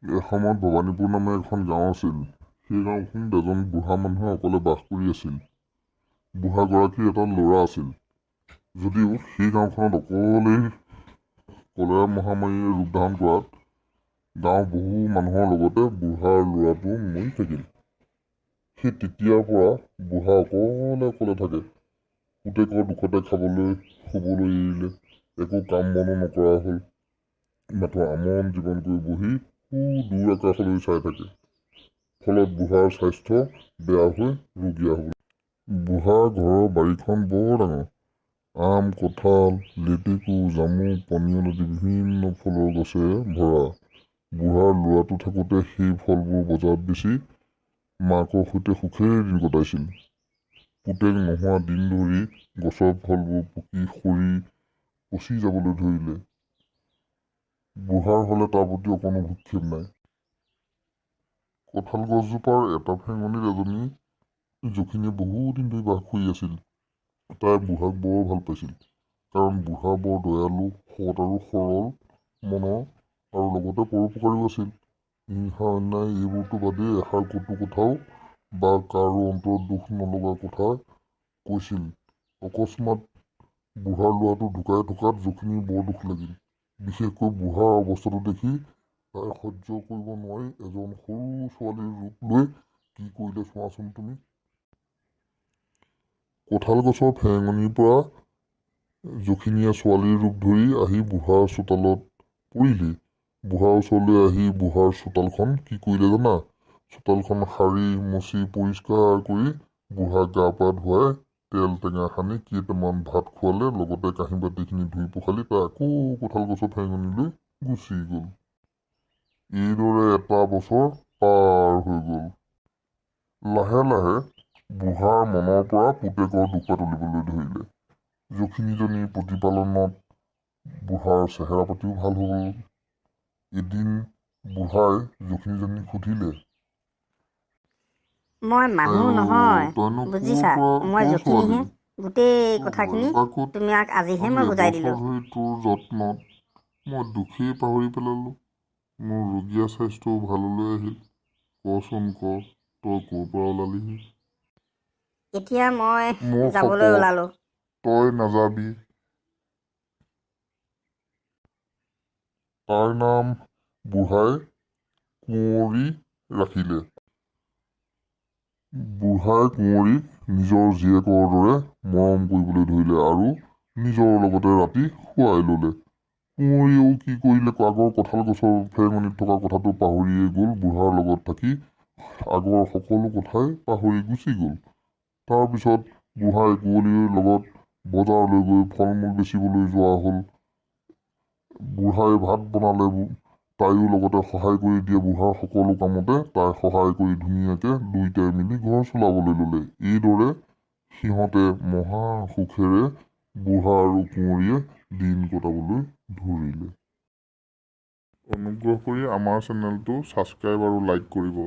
এসময়ত ভৱানীপুৰ নামে এখন গাঁও আছিল। সেই গাঁওখনত এজন বুঢ়া মানুহে অকলে বাস কৰি আছিল। বুঢ়াগৰাকীৰ এটা ল'ৰা আছিল যদিও সেই গাঁওখনত অকলেই কলেৰা মহামাৰীয়ে ৰূপ ধাৰণ কৰাত গাঁৱৰ বহু মানুহৰ লগতে বুঢ়াৰ ল'ৰাটোও মৰি থাকিল। সেই তেতিয়াৰ পৰা বুঢ়া অকলে অকলে থাকে। পুতেকৰ দুখতে খাবলৈ শুবলৈ এৰিলে, একো কাম বনো নকৰা হ'ল, মাথো আমন জীৱনকৈ বহি সুদূৰ আকাশলৈ চাই থাকে। ফলত বুঢ়াৰ স্বাস্থ্য বেয়া হৈ ৰুগীয়া হ'ল। বুঢ়াৰ ঘৰৰ বাৰীখন বৰ ডাঙৰ। আম, কঁঠাল, লেটেকু, জামু, পনিয়ল আদি বিভিন্ন ফলৰ গছেৰে ভৰা। বুঢ়াৰ ল'ৰাটো থাকোঁতে সেই ফলবোৰ বজাৰত বেচি মাকৰ সৈতে সুখেৰে দিন কটাইছিল। পুতেক নোহোৱা দিন ধৰি গছৰ ফলবোৰ পকি সৰি পচি যাবলৈ ধৰিলে। বুঢ়াৰ হ'লে তাৰ প্ৰতি অকণো ভ্ৰূক্ষেপ নাই। কঁঠাল গছজোপাৰ এটা ফেঙনিত এজনী যখিনীয়ে বহুদিন ধৰি বাস কৰি আছিল। তাই বুঢ়াক বৰ ভাল পাইছিল, কাৰণ বুঢ়া বৰ দয়ালু, সৎ আৰু সৰল মনৰ আৰু লগতে পৰোপকাৰীও আছিল। হিংসা, অন্যায় এইবোৰতো বাদেই, এষাৰ কটু কথাও বা কাৰো অন্তৰত দুখ নলগা কথা কৈছিল। অকস্মাত বুঢ়াৰ ল'ৰাটো ঢুকাই থকাত যখিনীৰ বৰ দুখ লাগিল। বিশেষকৈ বুঢ়াৰ অৱস্থাটো দেখি তাই সহ্য কৰিব নোৱাৰি এজন সৰু ছোৱালীৰ ৰূপ লৈ কি কৰিলে চোৱাচোন তুমি। কঁঠাল গছৰ ফেৰেঙনিৰ পৰা যখিনীয়ে ছোৱালীৰ ৰূপ ধৰি আহি বুঢ়াৰ চোতালত পৰিলহি। বুঢ়াৰ ওচৰলৈ আহি বুঢ়াৰ চোতালখন কি কৰিলে জানা? চোতালখন সাৰি মচি পৰিষ্কাৰ কৰি বুঢ়াক গা পা ধুৱাই তেল টেঙা সানি কেইটামান ভাত খুৱালে, লগতে কাঁহী বাতিখিনি ধুই পখালি তাই আকৌ কঁঠাল গছৰ ফেৰেঙনিলৈ গুচি গ'ল। এইদৰে এটা বছৰ পাৰ হৈ গ'ল। লাহে লাহে বুঢ়াৰ মনৰ পৰা পুতেকৰ দুখ পাতলিবলৈ ধৰিলে। যখিনীজনীৰ প্ৰতিপালনত বুঢ়াৰ চেহেৰা পাতিও ভাল হ'ল। এদিন বুঢ়াই যখিনীজনীক সুধিলে, মই মানুহ আইঔ, নহয় তইনো ক'ৰ বুজিছা, পৰা মই ক'ৰ যখিনীহে। ছোৱালী? গোটেই তোৰ কথাখিনি ঘৰ বা ক'ত? তোমাক আজিহে আজি মই বুজাই এবছৰ দিলোঁ। ধৰি তোৰ যত্নত মই দুখেই পাহৰি পেলালোঁ। মোৰ ৰুগীয়া স্বাস্থ্যও ভাললৈ আহিল। কচোন ক, তই ক'ৰ পৰা ওলালিহি? এতিয়া মই মোৰ যাবলৈ শপত, ওলালোঁ। তই নাযাবি। তাইৰ নাম বুঢ়াই কুঁৱৰী ৰাখিলে। বুঢ়াই কুঁৱৰীক নিজৰ জীয়েকৰ দৰে মৰম কৰিবলৈ ধৰিলে আৰু নিজৰ লগতে ৰাতি শুৱাই ল'লে। কুঁৱৰীয়েও কি কৰিলে, আগৰ কঁঠাল গছৰ ফেৰেঙনিত থকা কথাটো পাহৰিয়ে গ'ল। বুঢ়াৰ লগত থাকি আগৰ সকলো কথাই পাহৰি গুচি গ'ল। তাৰপিছত বুঢ়াই কুঁৱলীৰ লগত বজাৰলৈ গৈ ফল মূল বেচিবলৈ যোৱা হ'ল। বুঢ়াই ভাত বনালে তাইও লগতে সহায় কৰি দিয়ে। বুঢ়াৰ সকলো কামতে তাই সহায় কৰি ধুনীয়াকৈ দুয়োটাই মিলি ঘৰ চলাবলৈ ল'লে। এইদৰে সিহঁতে মহা সুখেৰে বুঢ়া আৰু কুঁৱৰীয়ে দিন কটাবলৈ ধৰিলে। অনুগ্ৰহ কৰি আমাৰ চেনেলটো ছাবস্ক্ৰাইব আৰু লাইক কৰিব।